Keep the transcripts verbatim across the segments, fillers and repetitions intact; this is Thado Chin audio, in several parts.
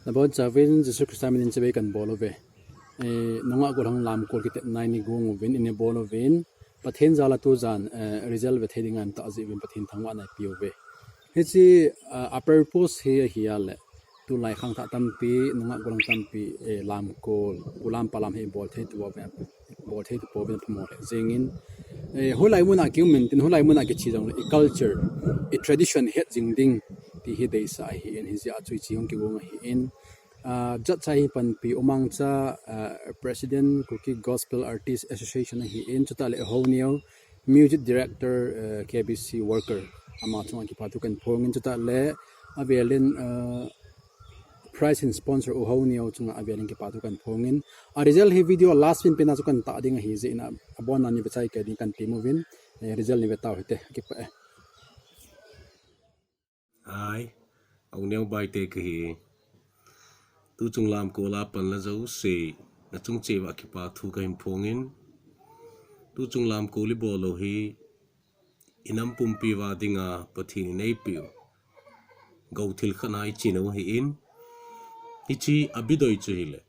Nabonchauvin Jesu Christa minin chibai kahin bol uve. Eh, nungah gollhang lamkol kitetna nei gong uvin, nei bol uvin. Pathen jal'a tujan, eh, result ve thei ding ahin tahjeh uvin Pathen thangvahna eipeuve. Hiche, ah, a purpose hi ahileh, tulai khangthah tampi, nungah gollhang tampi, eh, lamkol, ulam palam hi bol thei tou ve, bol thei tou ve phamole jingin. Eh, hoilai muna kium intin, hoilai muna kiche jongleh, i culture, i tradition het jing ding, ti hi deisah ahin, hijeh a chu hiche hung kigong ahin. Ah, judge a hi panpi Umangcha, ah, President Kuki Gospel Artist Association ahin, chutah leh Houneo, Music Director, ah, K B C Worker, ama chunga kipa thu kahin phongin, chutah leh avelin, ah, prize hin sponsor U Houneo chunga avelin kipa thu kahin phongin. A result hi video last pen pen a chu kahin tah ding ahi jeh in, abonna nei vechai kei ding kahin temuvin, eh, result nei ve tau hite, kipah e. Ai, Houneo Baite kahi. Tuchung lamkol a panla jouse, nachung cheh uva kipa thu kahin phongin. Tuchung lamkol ibol u hi, inam pumpi uva dinga Pathen in eipeh u gou thil khat a ichin u ahin. Hiche abidoi chu hileh,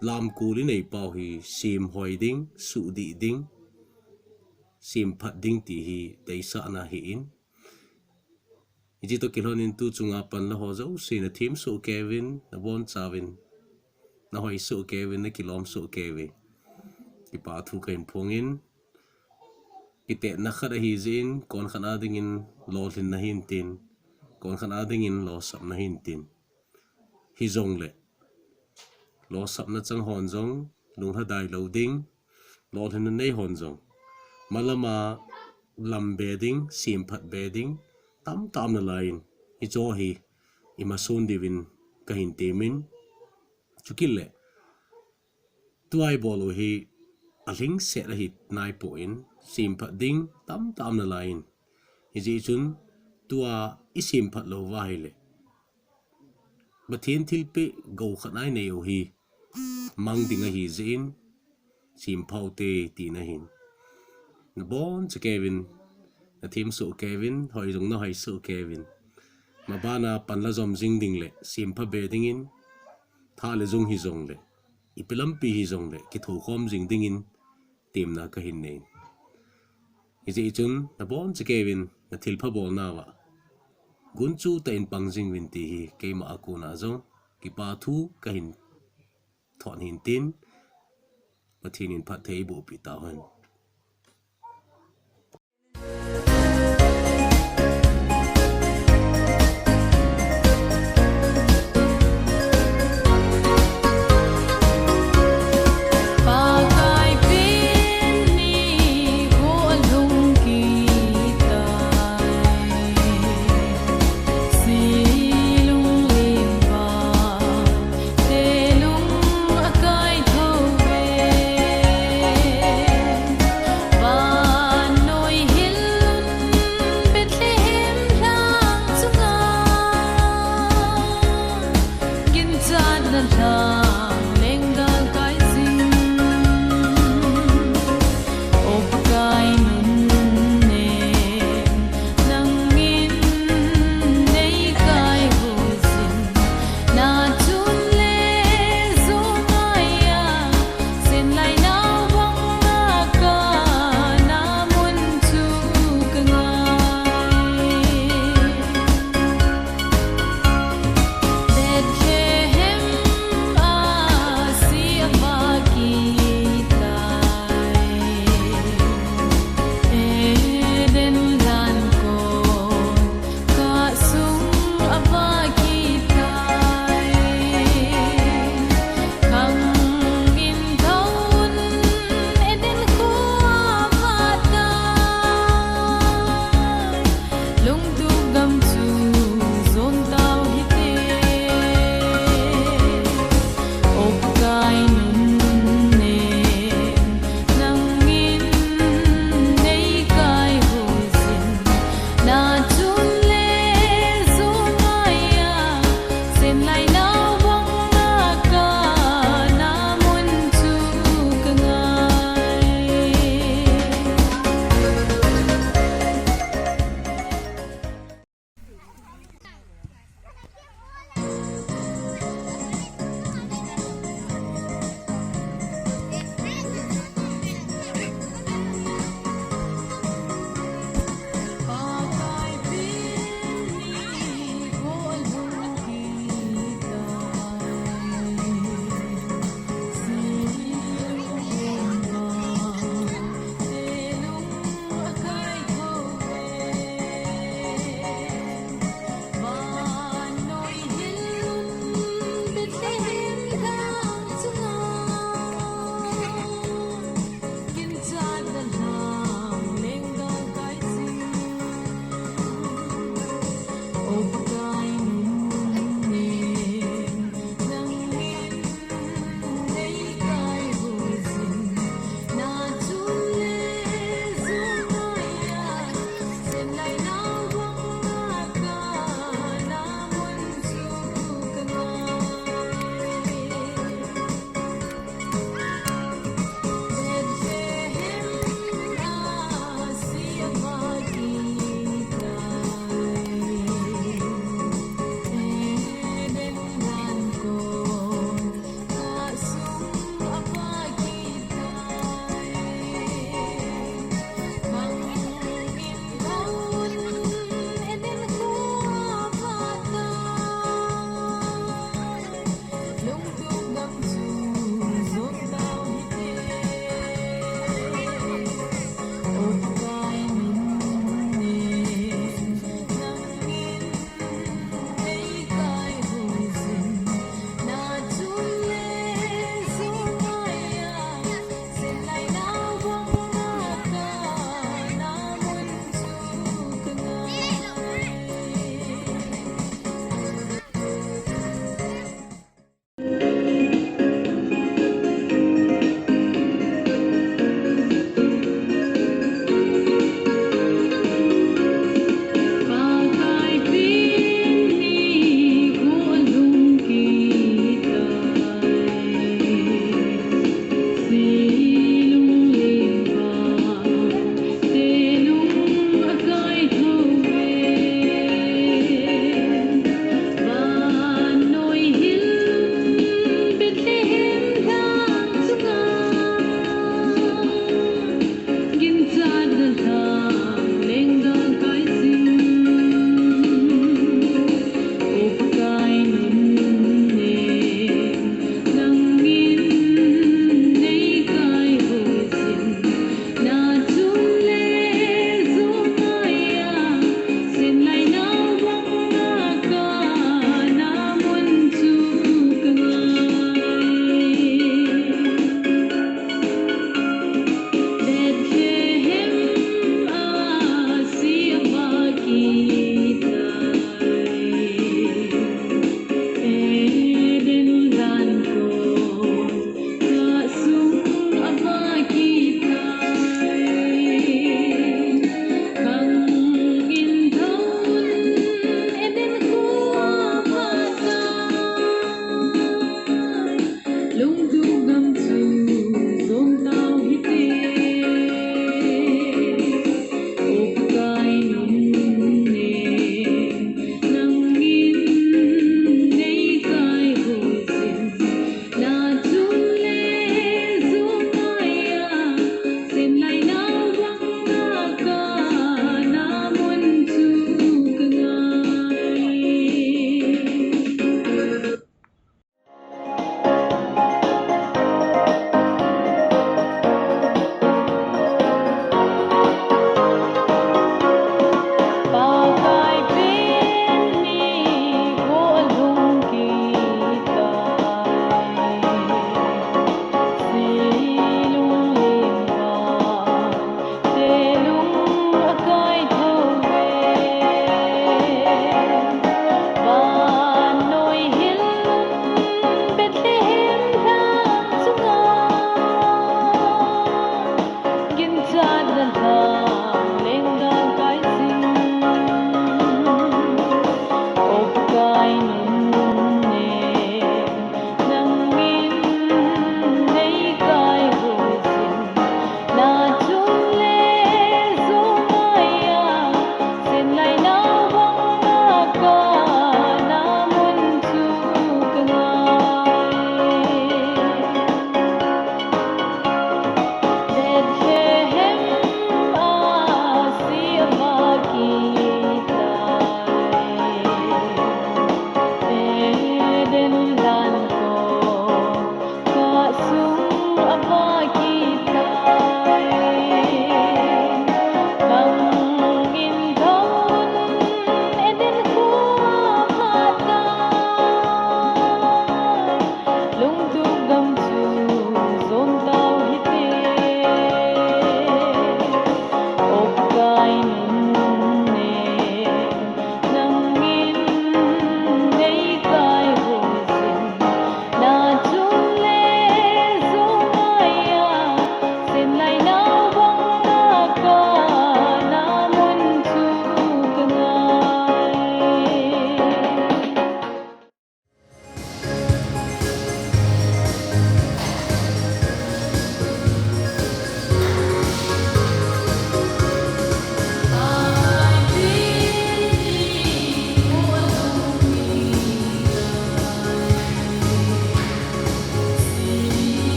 lamkol inei pau hi semhoi ding, suhdih ding, semphat ding ti hi deisahna ahin. Hiche toh kilhonin tuchunga panla ho jouse nathem soh keiyuvin, nabonchauvin, nahoi soh keiyuvin, nakilom soh keiyuvin, kipa thu kahin phongin. Kitetna khat ahijeh in, konkhat a dingin lolhinna hintin, konkhat a dingin losapna hintin. Hijongleh, losapna chang hon jong, lunglhadai lou ding, lolhinna nei hon jong, malama lam be ding, semphat be ding, tamtah um nalaiyin, hicheho hi imason diuvin kahin temin, chukit leh, tua ibol u hi alhingset ahi naipoi, semphat ding tamtah um nalaiyin. Hijeh chun tua isemphat lou uva ahileh, Pathen thilpeh gou khat a inei u hi mang ding ahijeh in, sempha ute tina ahin. Naboncha keiyuvin, nathem soh keiyuvin, hoi jong nahoi soh keiyuvin. Mabana panla jom jing ding leh, sempha be dingin, thah le jung hijongleh, ipi lampi hijongleh, kithokhom jing dingin, temna kahin nei. Hijeh chun, naboncha keiyuvin, nathilpha bolnauva gunchu tah in pang jing uvin ti hi, keima a kona jong, kipa thu kahin thot hintin, Pathen in phatthei eiboh peh tauhen.